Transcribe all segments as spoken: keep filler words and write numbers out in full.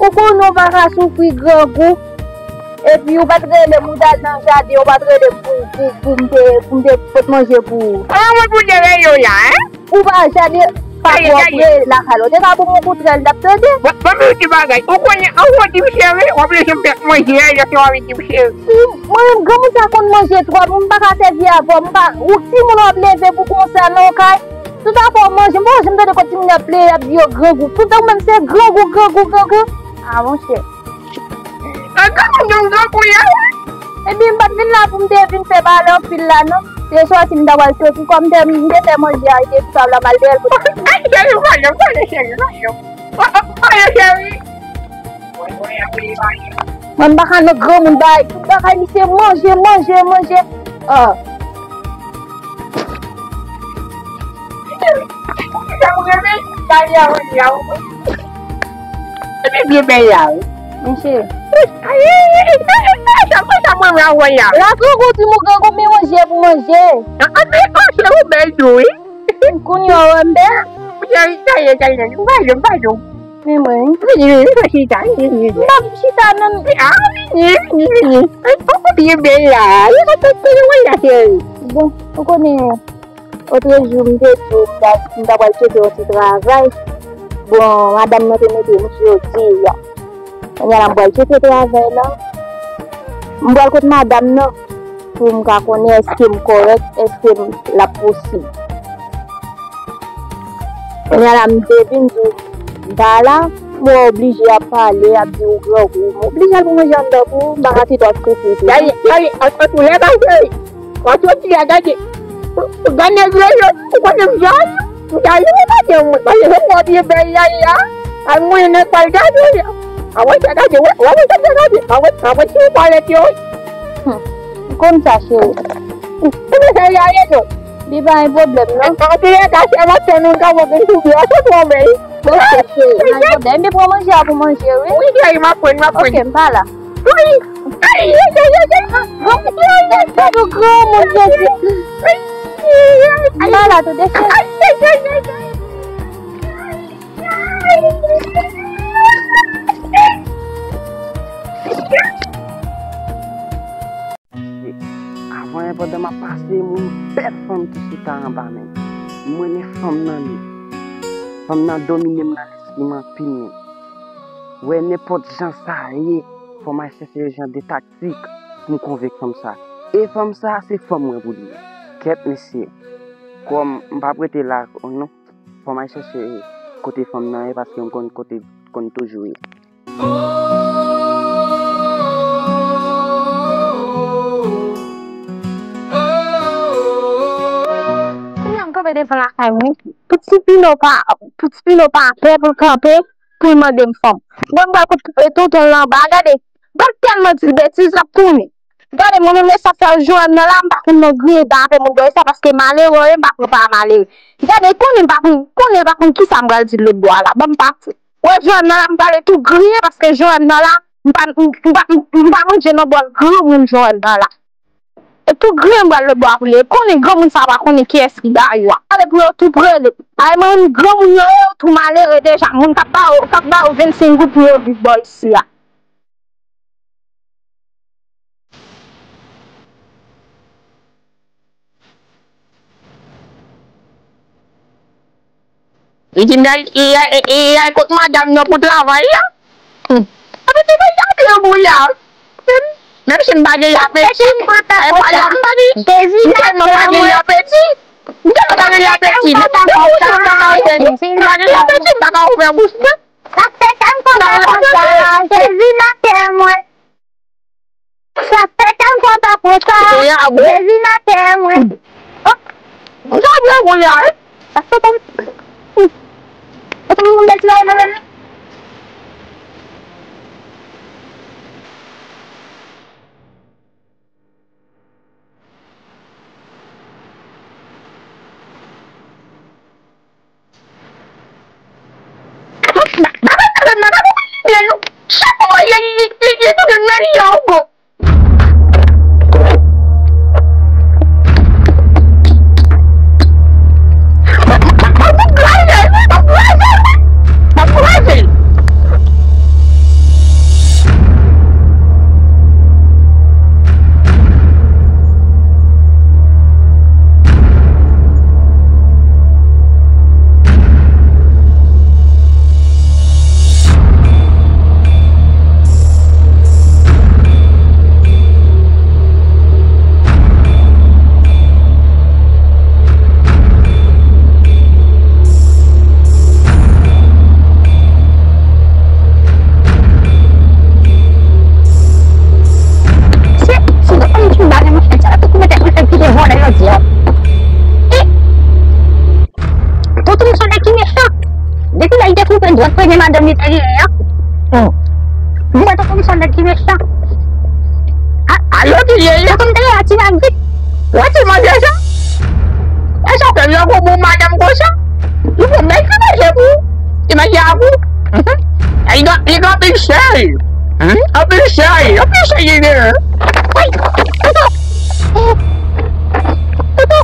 Ou konnen w pa ka soufri grangou. Epi ou pa t rele m, ou t al nan jaden, ou pa t rele m pou, pou, pou m te, pou m te pot manje pou ou. An mwen pou te rele w la, en? Ou pa jaden, pa twò pre lakay la. Ou te ka pou m yon kout rèl, n t ap tande. Bon, bon, men ti bagay. Ou konnen, an wè ti cheri, w ap lese m fè manje a, lè w ap vin ti cheri. Mwen menm, granmoun sa konn manje twòp, m pa ka sèvi avè w, m pa, ou timoun w ap leve pou konsa nan yon kay. Tout afè w manje, m pa janm tande kote timoun ap plede ap di yo grangou. Tout tan ou menm se grangou, grangou, grangou. Ah, monchè. An grangou, grangou, ya, wi. Ebyen, m pa t vin la pou m te vin fè pale anpil la, non. Se sòti m ta pral sòti, kòm m te, m te fè manje a, epi sa la m al dèyè l pou. Ay, cheri, pale, pale, cheri, pale. Pale, cheri. Mwen m pa ka nan granmoun bay. Tout bagay li se manje, manje, manje. Ah. Sa mwen renmen, sa li a manje a. Epi Byen bèl la, wi. Mesye. Ay, ay, ay, ay, ay, sa, sa mwen, mwen, mwen, la. La, grangou, ti moun, grangou, men manje pou manje. Ah, ah, men, oh, se ou bèl tou, wi. Kounye a, wè, m bèl. Kounye a, sa ye, sa ye, m pa jwenn, m pa jwenn. Men mwen. Vini, vini, vini, chita, vini, vini. M pa vin chita, non. Ah, vini, vini, vini. Ay, oh, oh, byen bèl la. Ye, sa, sa, sa, wè, la, cheri. Bon, ou konnen. Otrejou, m te di w m ta, m ta pral tcheke yon ti travay. Bon, madanm nan te mete m jodi a. Kounye a la, m pral tcheke travay la. M pral kot madanm nan pou m ka konnen èske m kòrèk, èske m, l ap posib. Kounye a la, m te vin di w, m pa la, m wè w oblije ap pale, ap di w grangou. M oblije al pou manje anndan pou w, m pa ka kite w ap soufri tou. Gade, gade, an, antoulèka, cheri. Paske w di a gade, ou gade nèg yo, yo, ou konnen m jòj, m ta jwe maten mwen, paske se mwen byen bèl la, la, a mwen nèg pral gade, la. A wè sa gade, wè, wè, wè sa gade, a wè, a wè si ou pale yo. Hmm. M konn sa, cheri. Ou mwen fè y ale, non. Li pa yon pwoblèm, non. Antoulèka, se maten nou ka wè gen soufri, a se pwoblèm. Ok, cheri, pa gen pwoblèm. Ebyen, pran manje a pou manje, wi. Wi, cheri, m ap pran, m ap pran. Ok, m pa la. Wi. Ay, ay, ay, ay, ay. Bon, bon, bon, bon, granmoun, Jezi. Ay, ay, ay. M pa la, tande, cheri. Ay, ay, ay, ay, ay. Avan, pandan m ap pase, mwen pè fanm ki chita anba men m. Mwen renmen fanm nan, men fanm nan domine m nan lespri m anpil, men. Wè, nenpòt jan sa ye, fò m al chèche jan de taktik pou m konvenk fanm sa. E fanm sa, se fanm mwen pou li ye. Kèt, mesye. Kòm m p ap rete la, non. Fò m al chèche kote fanm nan ye, paske m konn kote konn toujou ye. Kounye a m kanpe devan lakay mwen. Pou ti Pino pa, pou ti Pino pa pè pou l kanpe, pou l mande m fanm. Bon, m pral kot, e, tonton l anba. Gade, m ap tèlman di l betiz, l ap tounen. Gade, mwen menm, e sa fè Joanne nan la, m pa konn nan griyen dan avè moun bò sa, paske malere, e m pa pran pa malere. Gade, konnen m pa konn, konnen l pa konn kisa m pral di l lòt bò a la. Ban m pase. Wè, Joanne nan la, m prale tou griyen, paske Joanne nan la, m pa, m, m pa, m, m pa manje nan bòl granmoun Joanne nan la. E tou griyen m pral lòt bò a pou li. E konnen granmoun sa pa konnen kiyès ki gayou a. Ale pou yo tou prele. Ale mwen menm granmoun yo ye, yo tou malere deja. Moun k ap ba yo, k ap ba yo vennsenk goud pou yo viv bò isi a. Li di m y al, y al, y al kot madanm nan pou travay la. Hmm. Epi ti bay gade yo bouya. Hmm. Menm si m pa gen apeti, e madanm m pa gen, m tèlman pa gen apeti. M tèlman pa gen apeti. Menm si m pa gen apeti, m pa ka ouvè bouch mwen. Sa fè sa m kontan konsa, Jezi nan kè mwen. Sa fè sa m kontan konsa, Jezi nan kè mwen. Oh, m sa byen kounye a, wi. Sa fè sa m, hmm. Epi m konn bèl ti bagay mwen menm. Se, se yon moun ki ba nan mwen fè sa, tout mwen te mwen fè ki te vòlè jodi a. E, tonton m se yon nèg ki mechan. Depi lè li te twonpe dwèt premye madanm li te genyen an. Hmm. Mwen tonton m se yon nèg ki mechan. A, a, yo ki ye, yo. Tonton m te genyen a ti nèg vit. Wè ti manje sa. E sa fè m yon gwo bon madanm konsa. Li pran bèl ti manje pou ou. Ti manje a pou ou. Mhm. E Li gen, li gen anpil chèy. Anpil chèy, anpil chèy li gen. Woy, Toto. Toto.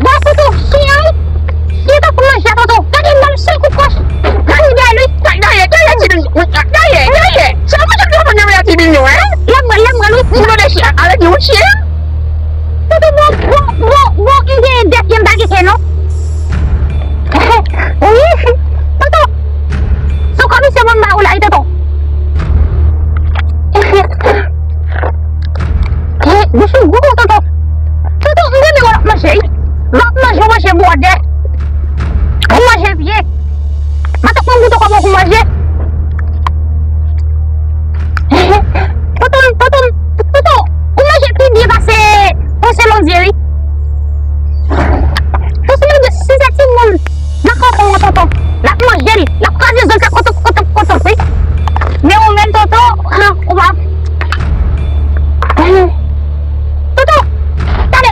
Bon, Toto, chen an wi. Li t ap manje, Toto. Gade l nan sèl kout kòch. Gade l, gade l. Dayè, dayè, ti bignon. Dayè, dayè. Sa mwen te konprann nan ti bignon, en? Lè m, lè m, wi. Ou tande chen avèk yon chen? Toto, bon, bon, bon, bon, m gen dèt, m pa gen kè, non. Wi, Toto. Se kòmsi bon m ba ou la, wi, Toto. Eh, bouch ou gwo, Toto. Toto, m renmen wè w ap manje, wi. Lè w ap manje, w manje bwòdè. Ou manje vye. Mwen t ap pran gouto kòman pou manje. Toto, toto, toto, ou manje pi byen pase Pose Londye, wi. Pose Londye, si se timoun nan kanton an, tonton, l ap manje l, l ap kraze zòn sa koton, koton, koton, wi. Men ou menm, tonton, ou pa. Toto, talè,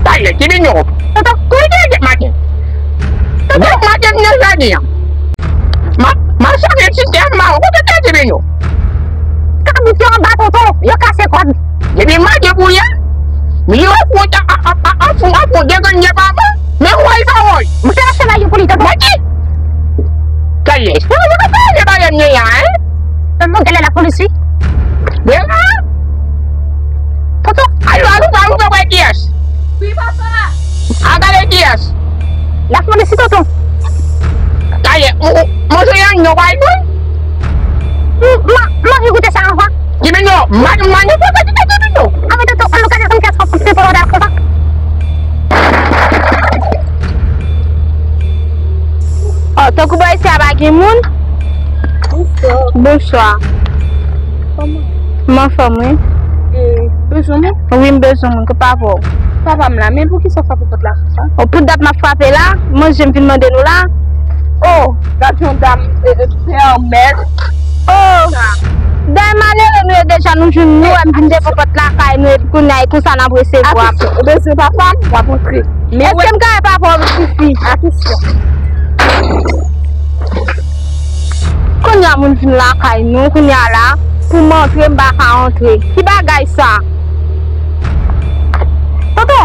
Talè, ki bignon. Toto, kote w te ye maten? Toto, maten m nan jaden an. Ma, ma sove ti tè m, ma, kote w te ye, ti bignon? Kabrit yo anba, tonton, yo kase kòd. Depi maten pou yè, m yo fou, a, a, a, a, fou, a, fou, degann de papa. Men woy pa woy. M fè yon chavay pou li, tonton. Mwen di. Kalès. Mwen, mwen, mwen, mwen, mwen, mwen, mwen, mwen, mwen. Tonton, gade lapolis, wi. Devan? Tonton. Alo, alo, alo, alo, wè kiyès? Wi, papa. A, gade kiyès? Lapolis, wi, tonton. Kalè, ou, ou, manje yon non, bay, non? M, m, manje goute sa ankò. Di m non, man, man, non, papa, di m non. Amen, tonton, an nou ka, an nou ka, an nou ka, Oh, tankou bò isi a pa gen moun? Bonswa. Bonswa. Kòman? M anfòm, wi. E, bezwen moun? Wi, m bezwen moun, ke pa vò. Papa m la, men poukisa w frape pòt la konsa? Oh, pou dat m ap frape la, manje m vin mande nou la. Oh, gad yon dam, e, e, pèmèt. Oh, dèyè malere nou ye deja, nou jwenn nou, wè m vin devan pòt lakay nou, epi kounye a, e konsa n ap resevwa m. Atann, ou bezwen papa m, w ap antre. Men èske m ka wè papa w, tifi? Atann. Kounye a moun vin lakay nou, kounye a la, pou m antre, m pa ka antre. Ki bagay sa? Tonton,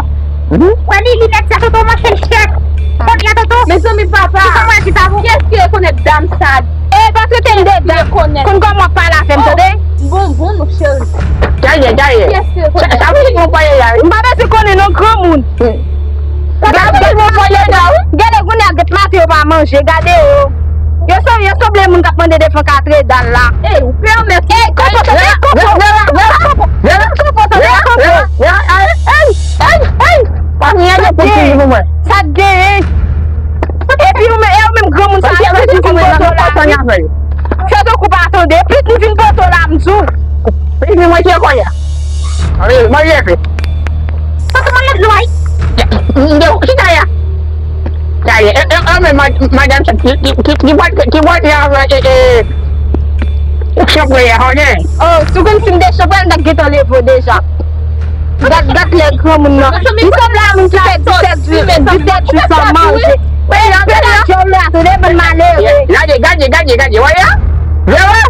wè li linèt sa, tonton, manchèl chèt. Kounye a, tonton. Mezanmi, papa. Kisa w di, papa? Kiyès ki rekonèt dam sa? E, pa trete m de dam. Konn kòman w ap pale avè m, tande? Bon, bon, non, cheri. Dayè, dayè. Kiyès ki rekonèt? Sa, sa vle di nou pa ye la, wi. M pa bezwen konnen non, granmoun. Gade, gade, gade, gade, gade kounye a, gèt maten yo pa manje, gade yo. Yo sanble, yo sanble moun k ap mande devan katedral la. Ey, ou pèmèt. Ey, konpòte, ey, konpòte. Ey, ey, ey. Pa gen anyen pou fini pou mwen. Sa k genyen? Epi ou menm, e ou menm granmoun sa, fè tankou pa tande. Fè tankou pa tande. Epi m vin poto la, m di w. Epi mwen te konnen. Mwen leve. Papa, mwen leve lwen. Ki ta ya? Dayè, e, e, e, men mad-, madanm sa ki, ki, ki, ki pral, ki pral travay, e, e, ou chanpre a, konnen. Oh, si w konn si m te chanpre, m t ap gentan leve w deja. Gad, gad lè granmoun nan. Li sanble a moun ki fè disèt jou, disèt jou san manje. Pè, pè, djòl la, tande, bann malere. Gade, gade, gade, gade, wè ya? Vre?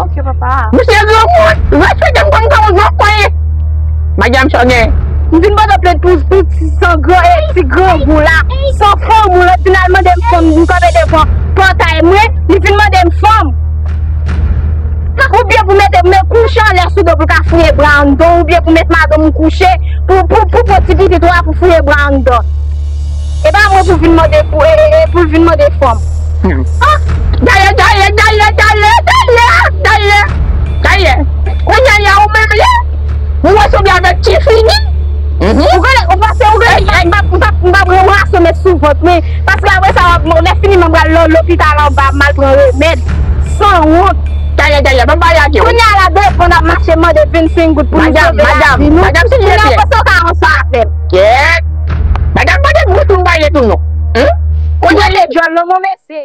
Ok, papa. Misye granmoun, respekte m kòm granmoun, mwen konnen. Madanm Chònè. M vin pote plent pou, pou ti sangran, e ti grangou la. San fanm ou la, finalman, de m fanm, m kanpe devan pòtay mwen, li vin mande m fanm. Oubyen pou mete, mete kouche anlè sou do pou l ka fouye bra anndan, oubyen pou mete madanm ou kouche, pou, pou, pou pran ti pitit ou a pou fouye bra anndan. E pa mwen pou vin mande pou, e, e, e, pou l vin mande fanm. Hmm. Ah! Dayè, dayè, dayè, dayè, dayè, dayè. Kounye a la, ou menm la, ou wè sanble avèk ti figi. Mhm. Ou konnen, ou panse, ou konnen, m p ap, m p ap, m p ap ranmase w met sou vant mwen. Paske apre sa, w ap, lè fini, mwen pral nan lopital anba, m al pran remèd. Sanwont. Dayè, dayè, ban m pale ak ou. Kounye a la, devan n ap mache mande vennsenk goud pou nou sove lavi nou. Madanm, madanm, madanm, silvouplè. Kounye a, panse w ka ranse avè m. Kèt. Madanm, mande m tou, m pale tou non. Hein? Kounye a, djòl non, mon mesye.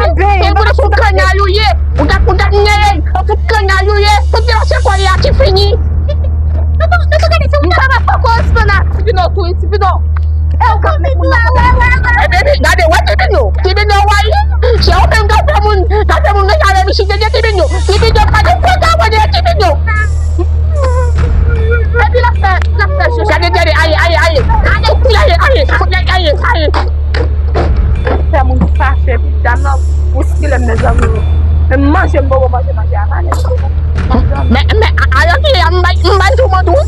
tande, se pou nou fout kanyay ou ye. Ou t ap, ou t ap neye, ou fout kanyay ou ye. Tout te se kò a ki fini. M pa pa poko responn a Tipino tou, Tipino. E ou ka fè moun nan konprann. E baby, gade, wè Tipino. Tipino, wè. Se ou menm k ap fè moun, k ap fè moun rejte avè misye, Tipino. Tipino, pa gen pwogram de Tipino. Epi l ap fè, l ap fè jès. Gade, gade, aye, aye, aye. Aye, aye, aye, aye, aye. Fè moun fache, epi dam nan bouskile m, mezanmi. Menm manje m poko manje, manje a malè. Men, men, a, a, yon ki a, m bay, m bay sou mwen tou.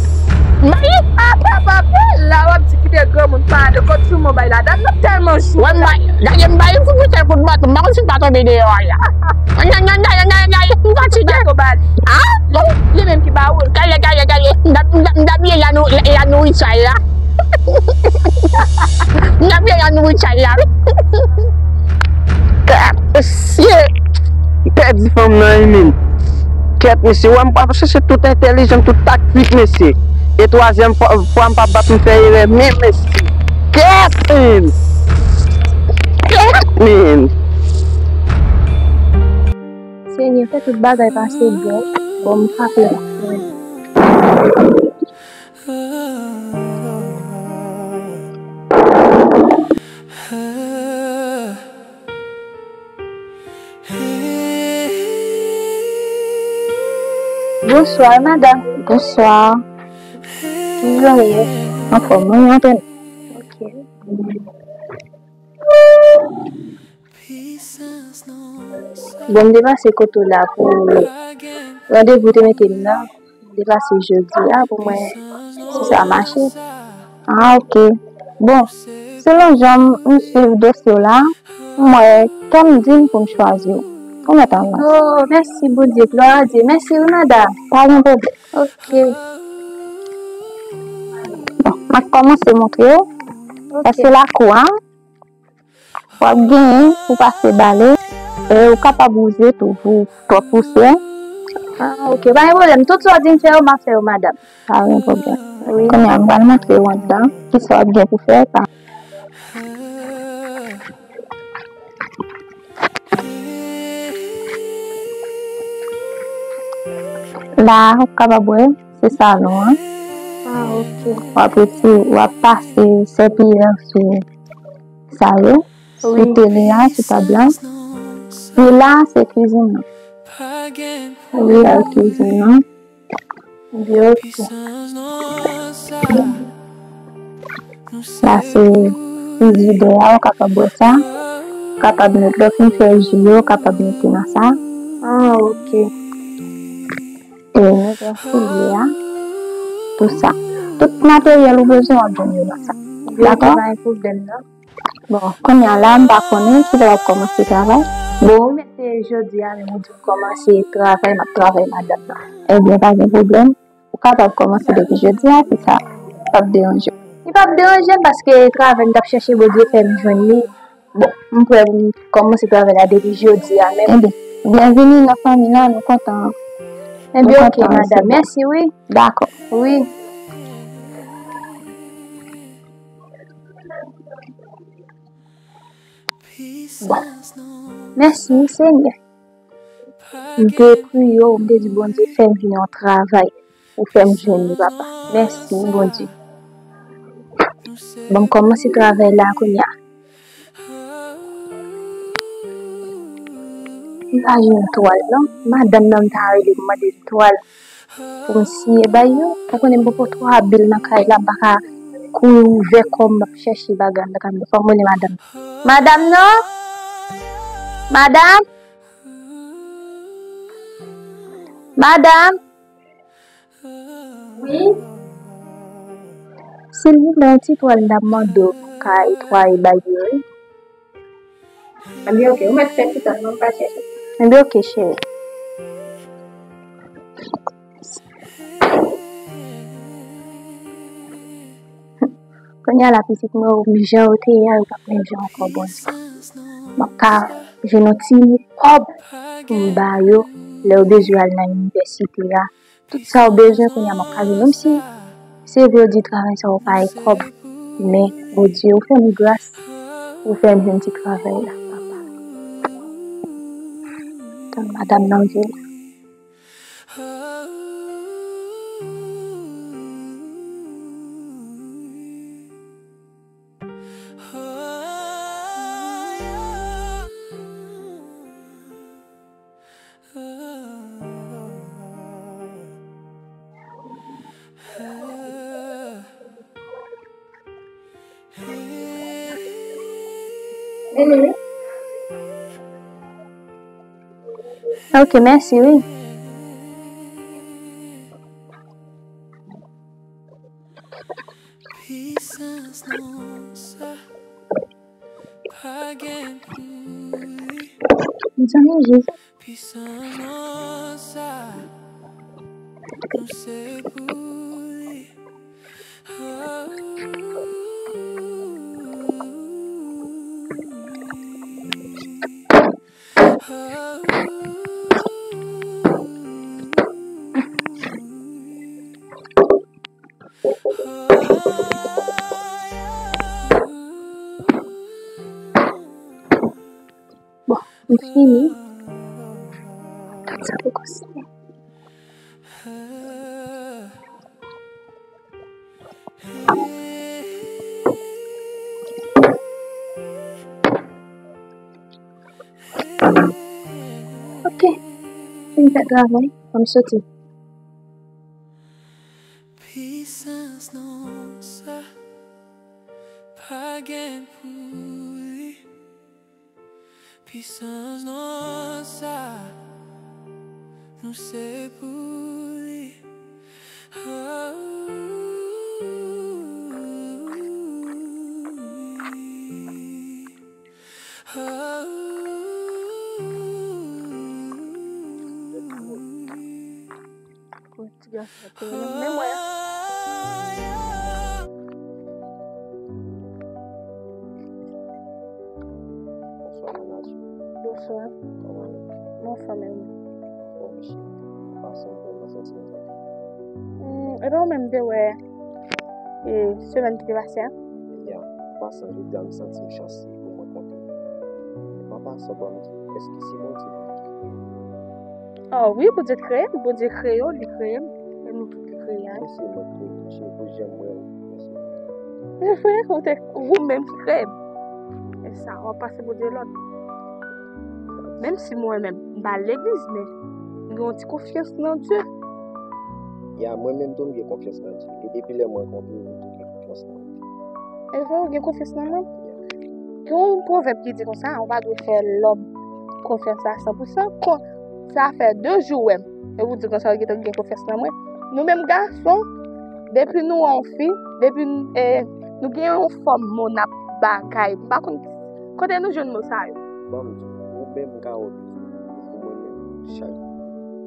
M bay. A, papa, papa, la w ap di kite granmoun pa de kot sou mwen bay la. Dam nan tèlman jou. Wè, m bay, gade m bay, fout yon sèl kout baton. M pa konn si m pa tonbe deyò a, ya. Nyan, nyan, nyan, nyan, nyan, m fatige. Baton ba li. A? Li menm ki ba ou l. Gade, gade, gade. M t ap, m t ap, m t ap ye la nou, la nou Richard la. M t ap ye la nou Richard la. Kèt, mesye. M pèdi fanm nan, wi, men. Kèt, mesye. Wè, m pral chèche tout entèlijans, tout taktik, mesye. E twazyèm fwa, fwa m pa bat, m fè erè, men, mesye. Kèt, men. Kèt, men. Senyè, fè tout bagay pase byen. Bon, m frape la. Bonswa, madanm. Bonswa. Kijan w ye? Anfòm, wi, anpil. Ok. Bon, m te pase kote w la pou, randevou te mete m nan, li pase jodi a pou mwen si sa mache. Ah, ok. Bon, selon jan m swiv dosye w la, m wè kè m di m pou m chwazi w. Ou mèt avanse. Oh, mèsi Bondye, glwa a Dye. Mèsi wi, madanm. Pa gen pwoblèm. Ok. Bon, m ap kòmanse montre w. Ok. Sa se lakou a. W ap genyen pou pase bale. E ou kapab wouze tou pou twòp pousyè. Ah, ok. Pa gen pwoblèm. Tout sa w di m fè yo, m ap fè yo, madanm. Pa gen pwoblèm. Wi. Kounye a, m pral montre w anndan. Kisa w ap gen pou fè, pa. La, ou kapab wè, se salon an. Ah, ok. W ap retire, w ap pase sèpiyè sou sa yo, sou wi, tele a, sou tab la. Pi la, se kwizin nan. Wi, la, kwizin nan. Byen, ok. Sa se frizidè a, ou kapab wè sa. Ou kapab met, lè w fin fè ji yo, ou kapab mete nan sa. Ah, ok. E nou gen soulye a. Tou sa. Tout materyèl ou bezwen, w ap jwenn yo nan sa. Byen, ok, dakò? Pa gen pwoblèm, non. Bon, kounye a la, m pa konnen kilè w ap kòmanse travay. Bon, ou mèt se jodi a menm ou di m kòmanse travay, m ap travay madanm nan. Ebyen, pa gen pwoblèm. Ou kapab kòmanse depi jodi a, si sa p ap deranje w. Li p ap deranje m paske travay m t ap chèche, Bondye fè m jwenn li. Bon, m prè pou m kòmanse travay la depi jodi a menm. Ebyen, byenvini nan fanmi la, nou kontan. Ebyen, ok, madanm. Mèsi, wi. Dakò. Wi. Bon. Mèsi, Senyè. M te priye w, m te di, Bondye, fè m jwenn yon travay. Ou fè m jwenn li, papa. Mèsi, Bondye. Bon, m kòmanse travay la kounye a. M pa jwenn twal, non. Madanm nan m ta rele pou mande l twal pou m siye bay yo. Ou konnen m poko twò abil nan kay la, m pa ka kouri ouvè kò m, m ap chèche bagay m nan kay la. Fò m rele madanm. Madanm, non? Madanm? Madanm? Wi. Silvouplè, yon ti twal m t ap mande w pou ka netwaye bay yo, wi. Ebyen, ok, ou mèt fè ti tan, non, m pa chèche. Ebyen, ok, cheri. Kounye a la, pitit mwen yo, jan yo te ye a, yo p ap menm jan ankò, Bondye. M ap ka jwenn yon ti kòb pou m ba yo lè yo bezwen al nan inivèsite a. Tout sa yo bezwen kounye a, m ap ka jwenn. Menm si se vre yo di travay sa yo pa gen kòb, men Bondye, ou fè m gras, ou fè m jwenn ti travay la, papa. Tann madanm nan vini. Ok, mèsi, wi. Mezanmi, Jezi. Bon, m fini. Tann sa poko fini. Ok. Fin fè travay. Ann soti. Pisans nan sa pa gen pou li. Pisans nan sa Nou se pou li. Oh, oh. Ti gason ap peye menm, menm wè. Bonswa, manadjè. Bonswa. Kòman w ye? Mwen anfòm, e ou? Anfòm, cheri. Pase w vrèman santi m tande. Hmm, e pa ou menm m te wè, e, semèn ki te pase a? Ya, an pasan, jodi a, m santi m chanse pou mwen kontre w. An pasan, ban m di w, èske se Bondye menm ki kreye w? Oh wi, Bondye kreye m, Bondye kreye w, li kreye m. E nou tout li kreye a. Mèsi, mwen kreye tou, cheri, pou jan m wè w. Mèsi. Se vre, ou te, ou menm ki kreye m. E sa, w ap pase Bondye lòd. Menm si mwen menm, m pa al legliz, men m gen yon ti konfyans nan Dye. Ya, mwen menm tou, m gen konfyans nan Dye. E depi lè m rankontre w, m tou gen konfyans nan Dye. E vre, ou gen konfyans nan mwen? Gen yon pwovèb ki di konsa, ou pa dwe fè lòm konfyans a san pou san. Kon, sa fè de jou w wè m. E ou di konsa, ou gentan gen konfyans nan mwen. Nou menm gason, depi nou wè yon fi, depi n-, e, nou gen yon fòm mo n ap bagay. M pa konn kote nou jwenn mo sa yo. Ban m di w, ou menm Carole, ou mwen menm chak jou.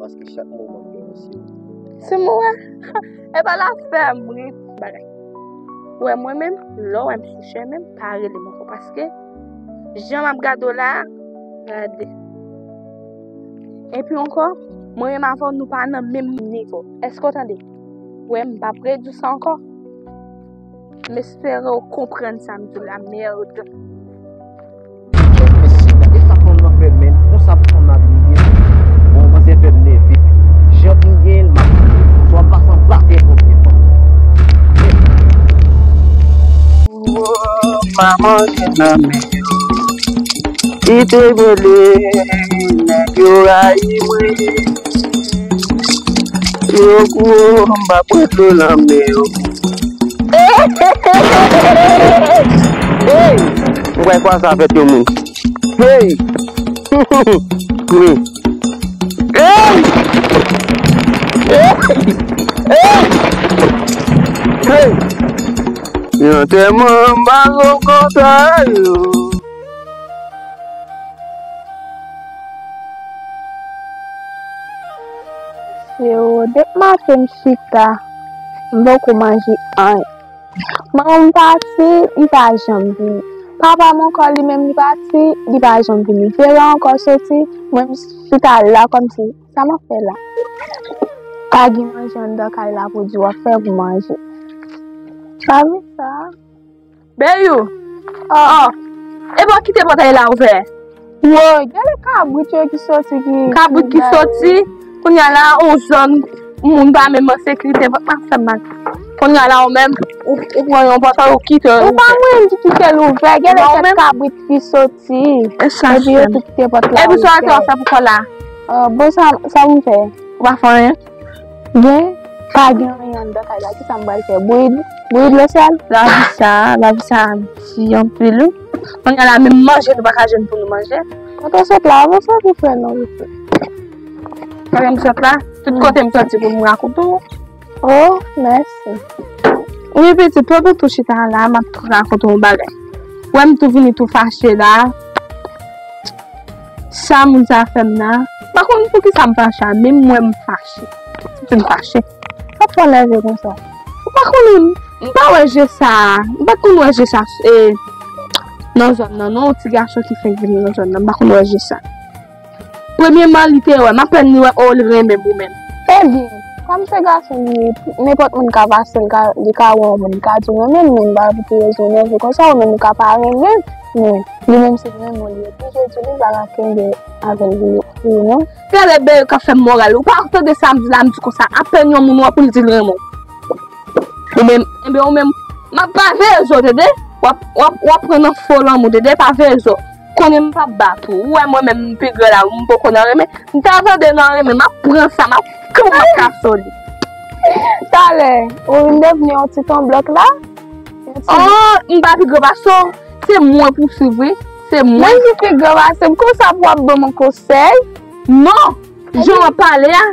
Paske chak moman m gen yon se ou. Se mwen. E pa la fè m ri bagay. Ou wè mwen menm, lè w wè m sou chemen, pa rele m ankò. Paske, jan m ap gade w la, gade. Epi ankò, mwen menm avè w, nou pa nan menm nivo. Èske w tande? Ou wè, m p ap redi w sa ankò. M espere w konprann sa m di w la, mèd. Mesye, gade sa fanm nan fè menm, konsa pou fanm nan abiye. Bon, panse fè m nève. Jan pou m genyen l, m ap genyen l. Swa m pase an batè pou m genyen fanm nan. Manman gen nan men yo. Kite m rele, nèg yo rayi mwen. Yo gwo, m pa pran dlo nan men yo. Hey! M kwè kwa sa fèt yon moun. Hey! Wi. Hey! Hey! Hey! Yon tèlman m pa konn konsa yo. Yo, depi maten m chita, m poko manje anyen. Manman m pati, li pa janm vini. Papa m ankò, li menm, li pati, li pa janm vini. Vera ankò soti, mwen m chita la kòmsi, sa m ap fè la? Pa gen manje anndan kay la pou di w ap fè pou manje. Pa vin sa. Beyou! Oh, oh. Epa w kite pòtay la ouvè. Woy, gade kabrit yo ki soti ki. Kabrit ki soti. Kounye a la, on zòn, moun pa menm an sekirite, vòt pa fè mal. Kounye a la, ou menm, ou, ou pran yon pòtay, ou kite l ouvè. Ou pa mwen ki kite l ouvè, gade kèk kabrit ki soti. E sa, epi yo tout kite pòt la ouvè. Epi sa, sa, sa pou fè la? Ah, bon, sa, sa pou m fè? Ou pa fè anyen? Gen, pa gen anyen anndan kay la, kisa m pral fè? Bouyi, bouyi dlo sèl? Lavi sa, lavi sa di anpil wi. Kounye a la, menm manje nou pa ka jwenn pou nou manje. Kote w sot la, avanse pou fè non, pitit. Kote m sot la? Tout kote m soti pou m rakonte w. Oh, mèsi. Wi, pitit, pandan tou chita la, m ap tou rakonte w yon bagay. Wè m tou vini tou fache la. Sa moun sa fè m nan. M pa konn poukisa m fache a, menm mwen m fache. M fache. Sa fè w nève konsa? Ou pa konnen, m pa wè je sa. M pa t konn wè je sa, e, nan zòn nan, non, ti gason ki fenk vini nan zòn nan, m pa konn wè je sa. Premyeman, li te wè m, apèn li wè, o, li renmen m ou menm. Ebyen, kòm se gason li ye, nenpòt moun ka pase, li ka, li ka wè yon moun, li ka di w renmen l, men li pa pou rezon nève konsa, ou menm ou ka pa renmen l, men li menm se renmen w li oblije di w li pa ka kenbe avè l pou, pou ou non. Gade Beyou k ap fè m moral. Ou pa tande sa m di la, m di konsa, apèn yon moun wè pou l di l renmen w. Ou menm, enben ou menm, m ap pa veye zo, tande? W ap, w ap, w ap pran nan fo lanmou, tande? Pa veye zo. Konnen m p ap bat ou. Ou wè mwen menm m pi gran la, m poko nan renmen. M ta tande nan renmen, m ap pran sa, m ap, kòman m ap ka sòdi? Talè, ou vin devni yon ti tonblòk la? Yon ti... Oh, m pa pi gran pase w. Se mwen pou swiv, wi. Se mwen. Mwen ki pi gran pase m. Konsa pou w ap ban m yon konsèy? Non! Jan w ap pale a,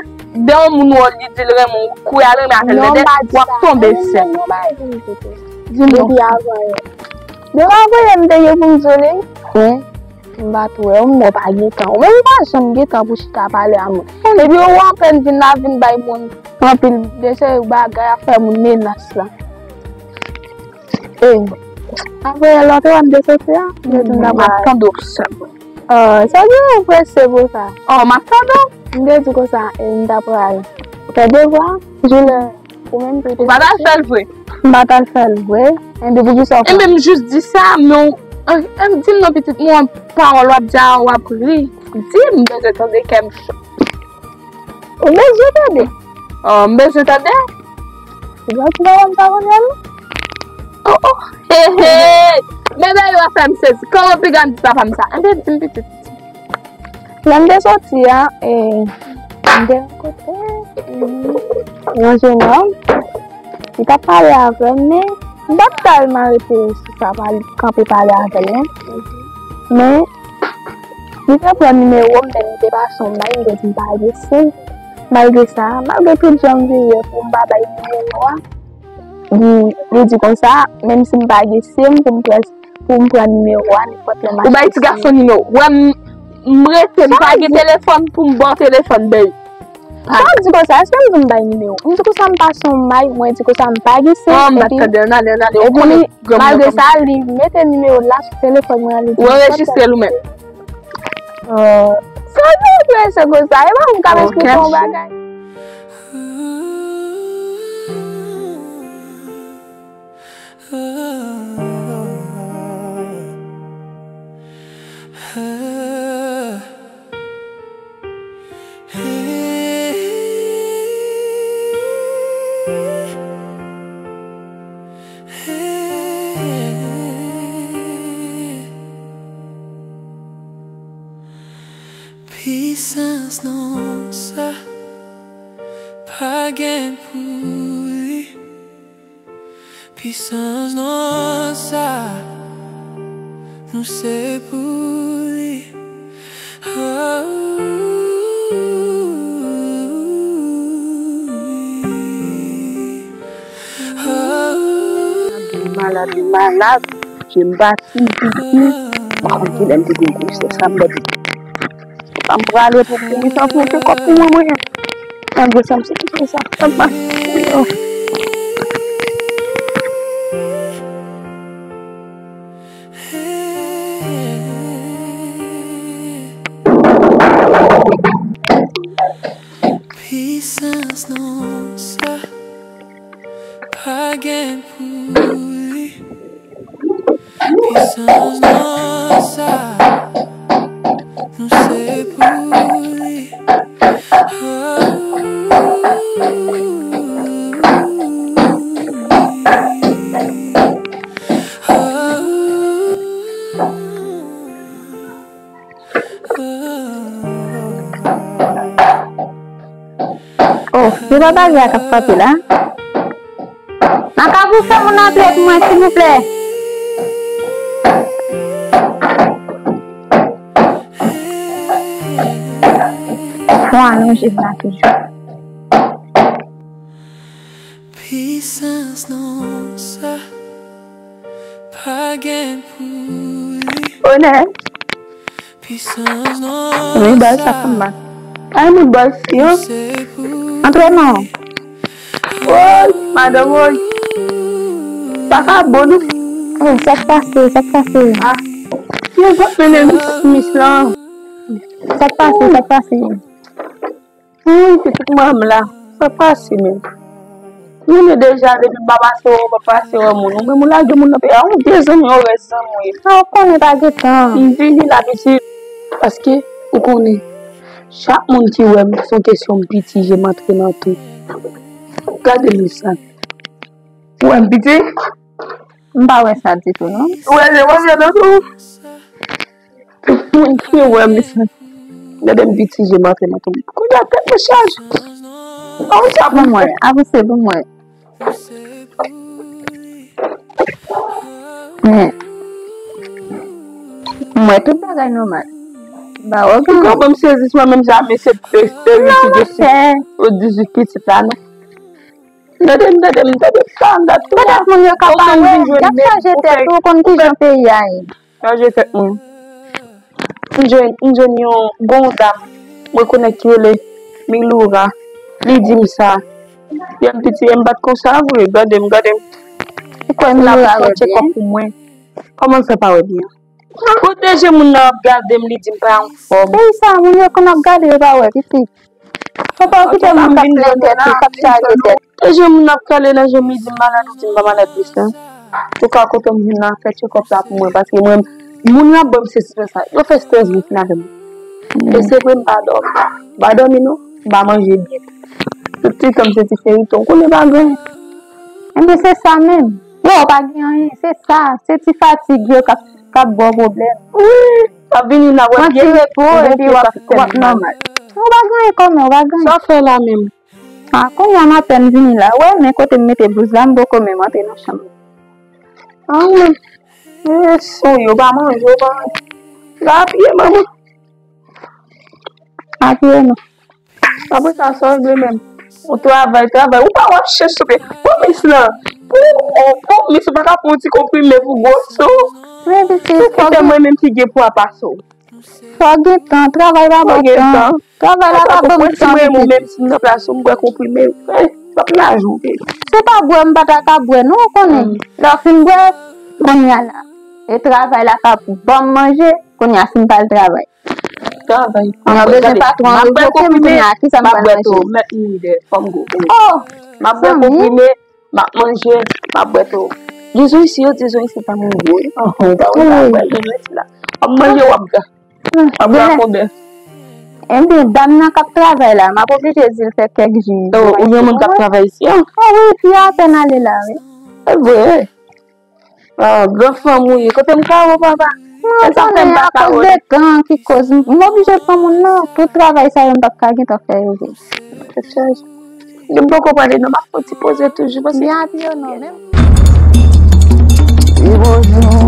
de yon moun wè li di l renmen w, kou al renmen avè l, tande, w ap tonbe sèk. Non, m pa di sa. Di m non. Depi avan yè. Depi avan yè, m te gen pou m di w li. Wi. M pa t wè w, m wè w pa gen tan. Ou menm ou pa janm gen tan pou chita pale a moun. Epi ou anpèn vin la, vin bay moun anpil de seri bagay ap fè moun menas la. E, apre lè w te wè m te soti a, m te di m ta pral. M ap tande w sèlman. Ah, sa gen ou prese konsa? Oh, m ap tande w. M te di konsa, e, m ta pral fè devwa, jou lè ou menm tou te soti. Ou pa t al fè l vre? M pa t al fè l vre. Enben, poukisa w fè? Enben, m jis di sa, men w, e, e, di m non, pitit, m wè yon pawòl w ap di a, w ap ri. Di m, m bezwen tande, kè m cho. Ou bezwen tande? Oh, m bezwen tande? Ou pa ti papa m sa konn wè l? Oh, oh. He, he. Bebe yo ap fè m sezi. Kòman piga m di papa m sa? Enben, di m pitit. Lè m te soti a, e, m te rankontre, e, yon jenòm. Li t ap pale avè m, men m pa t tèlman rete sou sa, pale, kanpe pale avè l, non. Men, li te pran nimewo m, men li te pase yon bay, li te di m pa gen sim. Malgre sa, malgre tout jan m veye pou m pa bay nimewo a, li, li di konsa, menm si m pa gen sim, pou m pran, pou m pran nimewo a, nenpòt lè m achte sim. Ou bay ti gason nimewo. Wè m, m rete, m pa gen telefòn pou m ba w telefòn, bèy. Sa w di konsa? Èske m di m bay nimewo? M di konsa m pase yon may, mwen di konsa m pa gen sim, epi, epi li, malgre sa, li mete nimewo l la sou telefòn mwen an, li di m. Ou anrejistre l ou menm? Oh, sa w di w prese konsa? E pa m k ap esplike yon bagay. Pisans non sa pa gen pou li. Pisans non sa, nou se pou li. Oh, oh. Malad, li malad. Je m pati, m piti. M pa konn kilè m te gen gwosès la, m pèdi. Sa m prale pou, pou li, sa pou te kòb pou mwen, mwen. Malgre sa, m se ki sa, sa m pa. Pisans non sa pa gen pou li. Pisans non sa, nou se pou li. Oh, oh, oh. Oh, se pa bagay a k ap frape la? Makak ou fè moun antre pou mwen, silvouplè. Bon, alonje m la toujou. Pisans non sa pa gen pou li. Onè. Wi, baz, sa fanm la. Ay, moun baz, yo. Antre non. Woy, madanm, woy. Sa ka bon, non? Oh, sa k pase, sa k pase? Ah, yo, zòt mennen mis, mis lan. Sa k pase, sa k pase? Wi, pitit mwen m la. Sa pase menm? Jounen deja depi m pa pase wè w, pa pase wè moun. Ou menm ou lage moun nan peyi a. Ou vye zanmi, ou rès zanmi w ye. Sa w konnen pa gen tan. M vini la pitit. Paske ou konnen, chak moun ki wè m, se yon kesyon m piti je m antre nan tou. Gade m sa. Ou wè m piti? M pa wè sa ditou, non. Ou wè, ou wè, non, non. Moun ki wè m sa. Gade m piti je m antre nan tou. Kounye a tèt mwen chaje. Bon mwen, avanse bon mwen. Men, mwen tout bagay nòmal. Ba wè, ou konprann, m sezisman menm jan, mesye te steril ki gen dizuit pitit la, non. Tande m, tande m, tande m, sa m gad tou. Petèt moun yo ka pa wè, y ap chaje tèt ou, ou konn kijan peyi a ye. Chaje tèt mwen. M jwenn, m jwenn yon, gon dam, mwen konnen ki rele Miloura. Li di m sa. Lè m piti, m pa t konsa vre. Gade m, gade m. Ou kwè Miloura wè byen? Kòman l fè pa wè byen? Pwoteje moun nan ap gade m, li di m pa anfòm. Peyi sa, moun yo konn ap gade, yo pa wè, pitit. Fò pa okipe moun k ap plen tèt yo, k ap chaje tèt. Te jan moun ap kale nan je m, li di m malad, ou di m pa malad plis, non. Antouka, kote m vin la, fè tchekòp la pou mwen, paske mwen, moun yo ap ban m se stres sa. Yo fè stres vin fin avè mwen. E se vre, m pa dòmi. M pa dòmi, non. M pa manje byen. Tout ti tan m se ti feriton. Ou konnen pa gen. Enben, se sa menm. Yo, ou pa gen anyen. Se sa. Se ti fatig yo k ap, k ap ba w pwoblèm. Wi. Ap vini la, wè byen. Pran ti repo, epi w ap, w ap nòmal. Ou pa gen anyen kòman, ou pa gen anyen. Sa w fè la menm? A, kounye a m apèn vini la. Wè, men kote m mete blouz la, m poko menm antre nan chanm. A, wi. E, son yo pa manje, yo pa. La apiye, manman. Apiye, non. Apre sa, sa w regle menm? Ou travay, travay. Ou pa w ap chèche sou pye. Pwomis lan. Pou, pou, pwomis, ou pa ka pran yon ti konprime pou gwoso. Men, pitit, fò gen. Se mwen menm ki gen pwa pase w. Fò gen tan, travay pa ban tan. Travay la pa ban m tan, pitit. Menm si m nan plas ou, m bwè konprime. Eh, m ap lajouke. Si w pa bwè, m pa ta ka bwè, non, ou konnen. Lè w fin bwè, kounye a la. E travay la ka ban m manje, kounye a si m pa al travay. Travay. Mwen bezwen patwon an revoke m, kounye a, kisa m pral manje? Mèt mouri dèyè, fò m gwo. Oh! M ap bwè konprime. M ap manje, m ap bwè tou. Dizon isi yo, dizon isi pa moun gwo wi. Ou pa wè sa ap bwè, dizon isi la. W ap manje, w ap gra. W ap gra kon bèf. Ebyen, dam nan k ap travay la, m ap oblije di l fè kèk jou. Oh, ou gen moun k ap travay isi a? Oh wi, fi a apèn ale la, wi. Se vre. Ah, gran fanm ou ye. Kote m ka wè w, papa? Mwen konnen akoz de kan ki koz m oblije pran moun nan. Tout travay sa yo m p ap ka gentan fè yo vre. Tèt chaje. M poko prale non, m ap fè ti poze toujou paske. Byen apiye non, men. Wi, bonjou.